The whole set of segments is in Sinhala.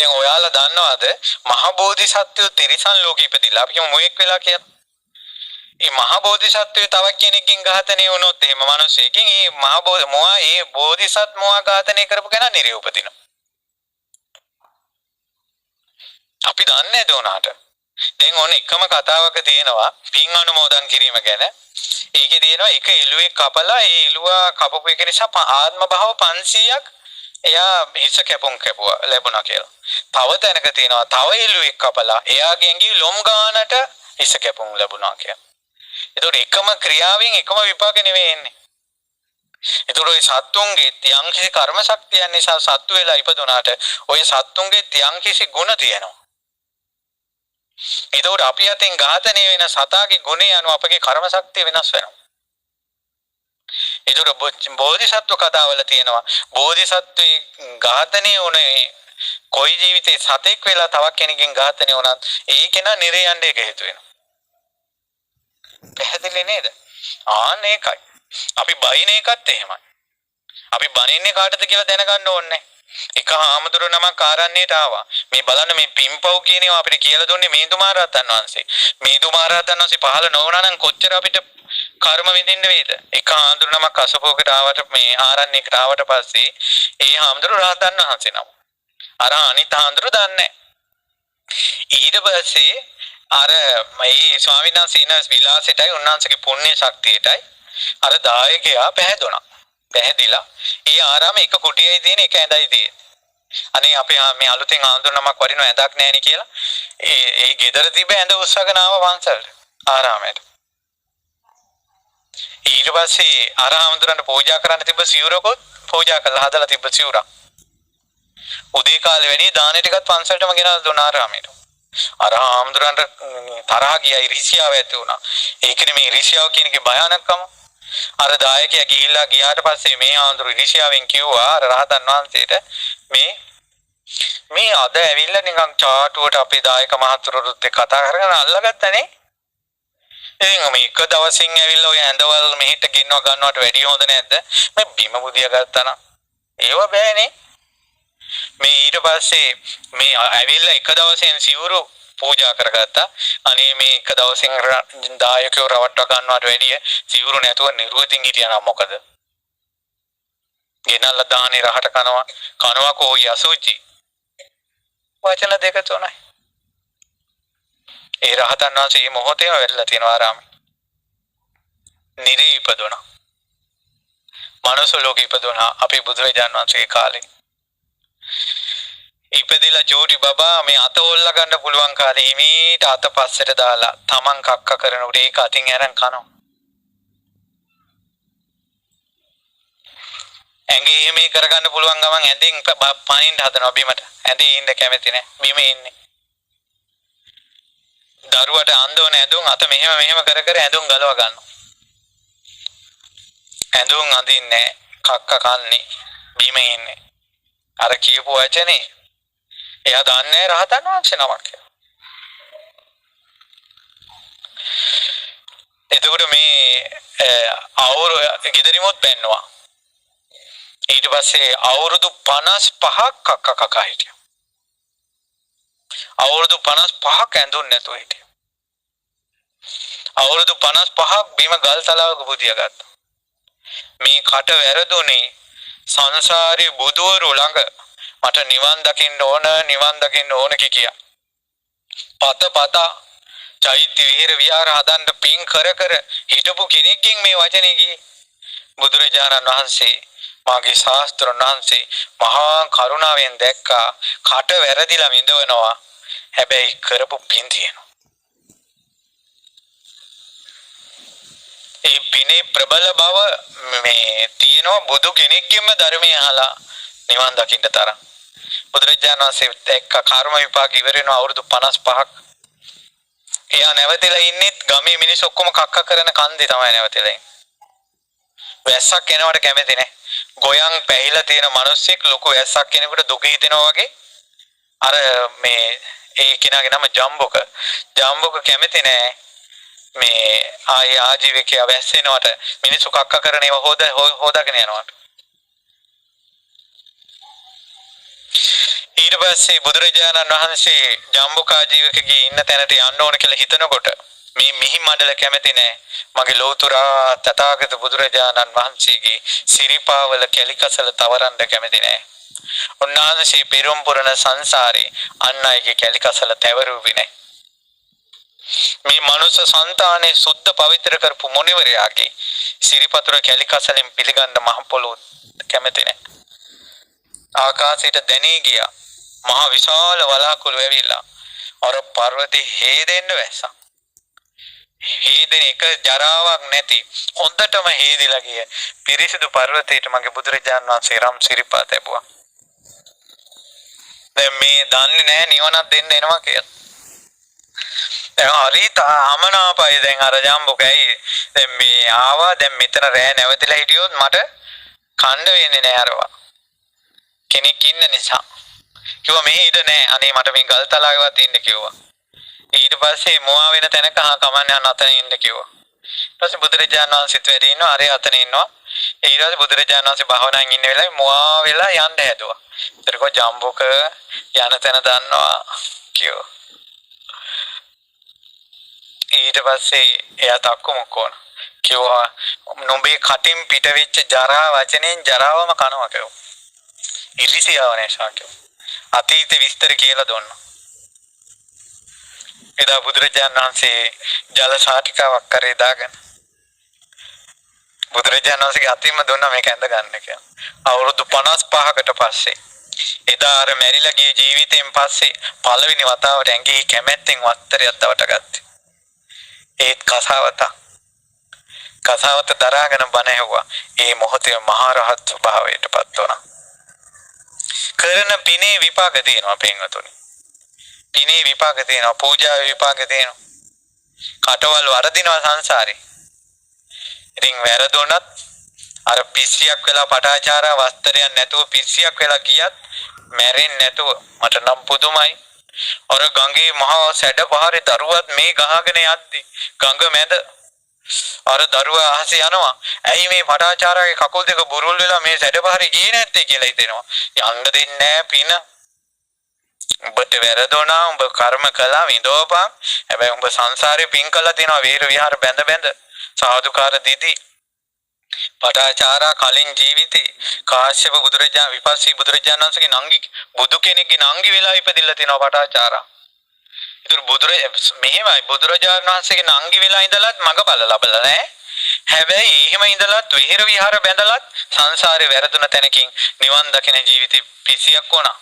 දැන් ඔයාලා දන්නවද මහ බෝධිසත්වයෝ තිරිසන් ලෝකෙ ඉපදිලා අපි කියමු මුවෙක් වෙලා කියලා. මේ මහ බෝධිසත්වයෝ තවත් කෙනෙක්ගෙන් ඝාතනය වුණොත් එහෙම මිනිස්සෙකින් ඒ මහ මොවා ඒ බෝධිසත් මොවා ඝාතනය කරපු කෙනා නිරේ උපදිනවා. අපි දන්නේ නැද උනාට. දැන් ඔන්න එකම කතාවක තියෙනවා පින් අනුමෝදන් කිරීම ගැන. ඒකේ තියෙනවා එක එළුවෙක් කපලා ඒ එළුවා කපපු එක නිසා ආත්ම භාව 500ක් එයා හිස කැපුම් කැපුවා ලැබුණා කියලා. තව තැනක තියෙනවා තව එළුවෙක් කපලා එයාගේ ඇඟේ ලොම් ගානට හිස කැපුම් ලැබුණා කියලා. ඒතකොට එකම ක්‍රියාවෙන් එකම විපාක නෙවෙයි එන්නේ. ඒතකොට ඔය සත්තුන්ගේ යම්කිසි කර්ම ශක්තියන් නිසා සත්තු වෙලා ඉපදුනාට ඔය සත්තුන්ගේ යම්කිසි ගුණ තියෙනවා. ඒතකොට අපි අතින් ඝාතනය වෙන සතාගේ ගුණය අනුව අපගේ කර්ම ශක්තිය වෙනස් වෙනවා. ඒතකොට බෝධිසත්ව කතාවල තියෙනවා බෝධිසත්වයේ ඝාතනය වුණේ කොයි ජීවිතේ සතෙක් වෙලා තවක් කෙනකින් ඝාතනය වුණත් ඒ කෙනා නිරේ යන්න එක හේතු වෙනවා. පැහැදිලි නේද? ආන්න ඒකයි. අපි බයින එකත් එහෙමයි. අපි බනින්නේ කාටද කියලා දැනගන්න ඕනේ. එක හාමුදුරු නමක් ආරණ්‍යයට ආවා. මේ බලන්න මේ පින්පව් කියන ඒවා අපිට කියලා දුන්නේ මිහිඳු මහරහතන් වහන්සේ. මිහිඳු මහරහතන් වහන්සේ පහළ නොවුණා නම් කොච්චර අපිට කර්ම විඳින්න වේද? එක හාමුදුරු නමක් අසපුවකට ආවට මේ ආරණ්‍යයකට ආවට පස්සේ ඒ හාමුදුරු රහතන් වහන්සේ නම. අර අනිත් හාමුදුරු දන්නේ ඊට පස්සේ අර මේ ස්වාමීන් වහන්සේ ඉන්න විලාසෙටයි උන්වහන්සේගේ පුණ්‍ය ශක්තියටයි අර දායකයා පැහැදුනා. පැහැදිලා ඒ ආරාමේ එක කුටියයි තියෙන එක ඇඳයි තියෙන්නේ. අනේ අපි මේ අලුතෙන් ආඳුර නමක් වඩිනව ඇඳක් නෑනේ කියලා ඒ ඒ ගෙදර තිබ්බ ඇඳ උස්සගෙන ආව පන්සලට ආරාමයට. ඊට පස්සේ අර ආඳුරන්ට පූජා කරන්න තිබ්බ සිවුරකොත් පූජා කරලා හදලා තිබ්බ සිවුරක්. උදේ කාලේ වැඩි දාන ටිකත් පන්සලටම ගෙනල්ලා දුන්නා ආරාමයට. අර ආඳුරන්ට තරහා ගියා, ඉරිසියාව ඇති වුණා. ඒකනේ මේ ඉරිසියාව කියන එකේ භයානකම. අර දායකයා ගිහිල්ලා ගියාට පස්සේ මේ ආඳුරු ඉරිසියාවෙන් කිව්වා අර රහතන් වහන්සේට මේ මේ අද ඇවිල්ලා නිකන් චාටුවට අපේ දායක මහතුරුත් එක්ක කතා කරගෙන අල්ලගත්තනේ. ඉතින් මේ එක දවසින් ඇවිල්ලා ඔය ඇඳවල් මෙහෙට ගෙන්ව ගන්නවට වැඩිය හොඳ නැද්ද? මේ බිම බුදියා ගත්තා නම් ඒව බෑනේ. මේ ඊට පස්සේ මේ ඇවිල්ලා එක දවසෙන් සිවුරු පූජා කරගත්තා. අනේ මේ එක දවසින් දායකයෝ රවට්ටව ගන්නවට වැඩිය සිවුරු නැතුව නිරුවතින් හිටියා නම් මොකද? ගෙනල්ලා දානේ රහට කනවා. කනවා කෝයි අසුචි. වචන දෙක තුනයි. ඒ රහතන් වහන්සේ මේ මොහොතේම වෙල්ලා තියෙනවා ආරාමේ. නිරේ ඉපදුනා. මනුස්ස ලෝකෙ ඉපදුනා අපේ බුදුරජාන් වහන්සේගේ කාලේ. ඉපදිලා චූටි බබා මේ අත හොල්ලා ගන්න පුළුවන් කාලේ හිමීට අත පස්සට දාලා තමන් කක්ක කරනකොට ඒක අතින් අරන් කනවා. ඇඟේ එහෙම කරගන්න පුළුවන් ගමන් ඇඳෙන් පනින්න හදනවා බිමට. ඇඳේ ඉන්න කැමති නෑ. බිමේ ඉන්නේ. දරුවට අඳවන ඇඳුම් අත මෙහෙම මෙහෙම කර කර ඇඳුම් ගලව ගන්නවා. ඇඳුම් අඳින්නේ කක්ක කන්නේ බිමේ ඉන්නේ. අර කියපු වචනේ එයා දන්නේ රහතන් වහන්සේ නමක් කියලා. එතකොට මේ අවුරු ගෙදරිමුත් බැන්නවා. ඊට පස්සේ අවුරුදු 55ක් කක්ක කකා හිටියා. අවුරුදු 55ක් ඇඳුම් නැතුව හිටියා. අවුරුදු 55ක් බිම ගල් තලාවක පුදියා ගත්තා. මේ කට වැරදුනේ සංසාරේ බුදුවරු ළඟ මට නිවන් දකින්න ඕන නිවන් දකින්න ඕන කියා. පත පත චෛත්‍ය විහෙර විහාර හදන්න පින් කර කර හිටපු කෙනෙක්ගෙන් මේ වචනේ ගියේ. බුදුරජාණන් වහන්සේ මාගේ ශාස්ත්‍රඥ වහන්සේ මහා කරුණාවෙන් දැක්කා කට වැරදිලා විඳවනවා. හැබැයි කරපු පින් තියෙනවා. ඒ පිනේ ප්‍රබල බව මේ තියෙනවා බුදු කෙනෙක්ගෙන්ම ධර්මය අහලා නිවන් දකින්න තරම්. බුදුරජාණන් වහන්සේ දැක්ක කර්ම විපාක ඉවර වෙනවා අවුරුදු 55ක්. එයා නැවතිලා ඉන්නෙත් ගමේ මිනිස්සු ඔක්කොම කක්ක කරන කන්දේ තමයි නැවතිලා ඉන්නේ. වැස්සක් එනවට කැමති නෑ. ගොයන් පැහිලා තියෙන මිනිස්සෙක් ලොකු වැස්සක් එනකොට දුක හිතෙනවා වගේ අර මේ ඒ කෙනාගේ නම ජම්බුක. ජම්බුක කැමති නෑ මේ ආයේ ආජීවකයා වැස්ස එනවට මිනිස්සු කක්ක කරන ඒවා හොදාගෙන යනවට. ඊට පස්සේ බුදුරජාණන් වහන්සේ ජම්බුකාජීවකගේ ඉන්න තැනට යන්න ඕන කියලා හිතනකොට මේ මිහි මඩල කැමති නෑ. මගේ ලෝතුරා තථාගත බුදුරජාණන් වහන්සේගේ සිරිපාවල කැලිකසල තවරන්න කැමති නෑ. උන්වහන්සේ පෙරම් පුරන සංසාරේ අන් අයගේ කැලිකසල තැවරුවේ නෑ. මේ මනුස්ස సంతානේ සුද්ධ පවිත්‍ර කරපු මුනිවරයාගේ සිරිපතුර කැලිකසලෙන් පිළිගන්න මහ පොළොව කැමති නෑ. ආකාශයට දැනී ගියා. මහ විශාල වලාකුළු ඇවිල්ලා අර පර්වතේ හේදෙන්න වැස්සා. හේදෙන එක ජරාවක් නැති හොඳටම හේදිලා ගිය පිරිසිදු පර්වතයට මගේ බුදුරජාන් වහන්සේ රම් සිරිපා තැබුවා. දැන් මේ දන්නේ නැහැ නිවනක් දෙන්න එනවා කියලා. දැන් හරි අමනාපයි දැන් අර ජම්බුක. ඇයි දැන් මේ ආවා, දැන් මෙතන රෑ නැවතිලා හිටියොත් මට කණ්ඩ වෙන්නේ නෑ අරවා. කෙනෙක් ඉන්න නිසා. කිව්වා මෙහෙ ඉඳ නෑ. අනේ මට මේ ගල් තලාවේවත් ඉන්න කිව්වා. ඊට පස්සේ මොවා වෙන තැනක හා කමන්නේ අන්න අතන ඉන්න කිව්වා. ඊට පස්සේ බුදුරජාණන් වහන්සේත් වැඩි ඉන්නවා, අරේ අතන ඉන්නවා. ඊට පස්සේ බුදුරජාණන් වහන්සේ භාවනාවෙන් ඉන්න වෙලාවේ මොවා වෙලා යන්න හැදුවා. ඊට කිව්වා ජම්බුක යන තැන දන්නවා කිව්වා. ඊට පස්සේ එයා තක්කු මුක්කු වුණා. කිව්වා නුඹේ කටින් පිට වෙච්ච ජරා වචනෙන් ජරාවම කනවා කිව්වා. ඉරිසියාව නිසා කිව්වා. අතීත විස්තර කියලා දුන්නා. එදා බුදුරජාණන් වහන්සේ ජල සාටිකාවක් කරේ දාගෙන බුදුරජාණන් වහන්සේගේ අතින්ම දුන්නා මේක ඇඳ ගන්න කියලා. අවුරුදු 55කට පස්සේ එදා අර මැරිලා ගිය ජීවිතයෙන් පස්සේ පළවෙනි වතාවට ඇඟේ කැමැත්තෙන් වස්ත්‍රයක් දවට ගත්තේ. ඒත් කසාවත කසාවත දරාගෙන බණ ඇහුවා. ඒ මොහොතේ මහා රහත් භාවයට පත් වුණා. කරන පිනේ විපාක තියෙනවා පින්වතුනි. පිනේ විපාක තියෙනවා, පූජාවේ විපාක තියෙනවා. කටවල් වරදිනවා සංසාරේ. ඉතින් වැරදුනත් අර පිස්සියක් වෙලා පටාචාරා වස්ත්‍රයක් නැතුව පිස්සියක් වෙලා ගියත් මැරෙන්නේ නැතුව මට නම් පුදුමයි. අර ගඟේ මහා සැඩ පහරේ දරුවත් මේ ගහගෙන යද්දි ගඟ මැද අර දරුවා අහසේ යනවා. ඇයි මේ පටාචාරාගේ කකුල් දෙක බුරුල් වෙලා මේ සැඩ පහරේ ගියේ නැත්තේ කියලා හිතෙනවා. යන්න දෙන්නේ නෑ පින. උඹට වැරදුනා, උඹ කර්ම කළා විඳවපන්. හැබැයි උඹ සංසාරේ පින් කළා තියෙනවා වේර විහාර බැඳ බැඳ සාදුකාර දීදී. පටාචාරා කලින් ජීවිතේ කාශ්‍යප බුදුරජාණන් විපස්සී බුදුරජාණන් වහන්සේගේ නංගි බුදු කෙනෙක්ගේ නංගි වෙලා ඉපදිලා තියෙනවා පටාචාරා. ඒතර මෙහෙමයි බුදුරජාණන් වහන්සේගේ නංගි වෙලා ඉඳලත් මගපල ලබලා නෑ. හැබැයි එහෙම ඉඳලත් විහෙර විහාර බැඳලත් සංසාරේ වැරදුන තැනකින් නිවන් දකින ජීවිතේ පිසියක් වුණා.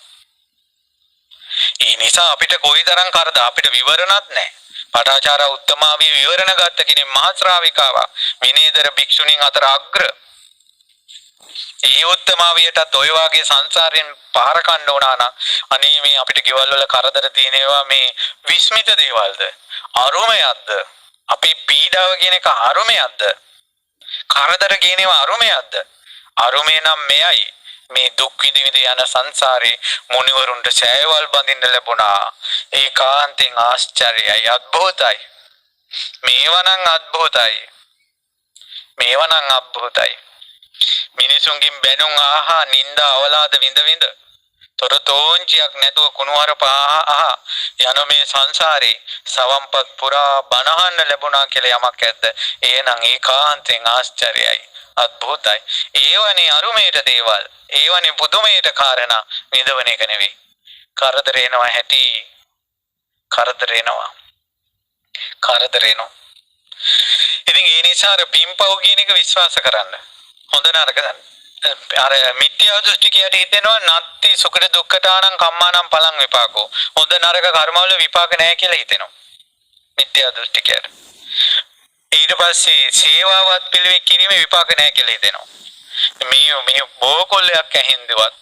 ඒ නිසා අපිට කොයිතරම් කරද අපිට විවරණත් නෑ. පටාචාරා උත්තමාවී විවරණ ගත්ත කෙනෙක් මහා ශ්‍රාවිකාවක්. විනයදර භික්ෂුණීන් අතර අග්‍ර. ඒ උත්තමාවියටත් ඔය වාගේ සංසාරයෙන් පහර කන්න ඕනා නම් අනේ මේ අපිට ගෙවල් වල කරදර තියෙන ඒවා මේ විස්මිත දේවල්ද? අරුමයක්ද? අපේ පීඩාව කියන එක අරුමයක්ද? කරදර කියන ඒවා අරුමයක්ද? අරුමේ නම් මෙයයි. මේ දුක් විඳ විඳ යන සංසාරේ මුනිවරුන්ට සෑවල් බඳින්න ලැබුණා. ඒකාන්තයෙන් ආශ්චර්යයි, අద్භූතයි. මේවා නම් අద్භූතයි. මේවා නම් අద్භූතයි. මිනිසුන්ගෙන් බැනුම් ආහා නිന്ദා අවලාද විඳ විඳ තොර තෝංචියක් නැතුව කුණුහරුප ආහා යන මේ සංසාරේ සවම්පත් පුරා බණහන්න ලැබුණා කියලා යමක් ඇද්ද? එහෙනම් ඒකාන්තයෙන් ආශ්චර්යයි, අద్භූතයි. ඒවනේ අරුමේට දේවල්, ඒවනේ පුදුමයට කාරණා, විඳවන එක නෙවෙයි. කරදර එනවා හැටි, කරදර එනවා. කරදර එනවා. ඉතින් ඒ නිසා අර පින්පව් කියන එක විශ්වාස කරන්න. හොඳ නරක අර මිත්‍යා දෘෂ්ටිකයට හිතෙනවා නත්ති සුඛ දුක්ඛතානං කම්මානං පලං විපාකෝ. හොඳ නරක කර්මවල විපාක නැහැ කියලා හිතෙනවා. මිත්‍යා දෘෂ්ටිකයට. ඊට පස්සේ සේවාවත් පිළිවෙත් කිරීමේ විපාක නැහැ කියලා හිතෙනවා. මේ මේ බෝකොල්ලයක් ඇහින්දවත්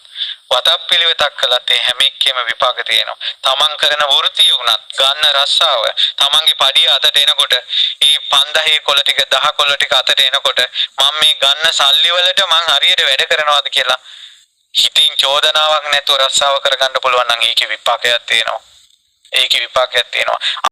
වතක් පිළිවෙතක් කළත් ඒ හැම එකෙම විපාක තියෙනවා. තමන් කරන වෘත්තිය වුණත් ගන්න රස්සාව තමන්ගේ පඩිය අතට එනකොට ඒ 5000 කොළ ටික 10 කොළ ටික අතට එනකොට මම මේ ගන්න සල්ලි වලට මං හරියට වැඩ කරනවද කියලා හිතින් චෝදනාවක් නැතුව රස්සාව කරගන්න පුළුවන් නම් ඒකේ විපාකයක් තියෙනවා. ඒකේ විපාකයක් තියෙනවා.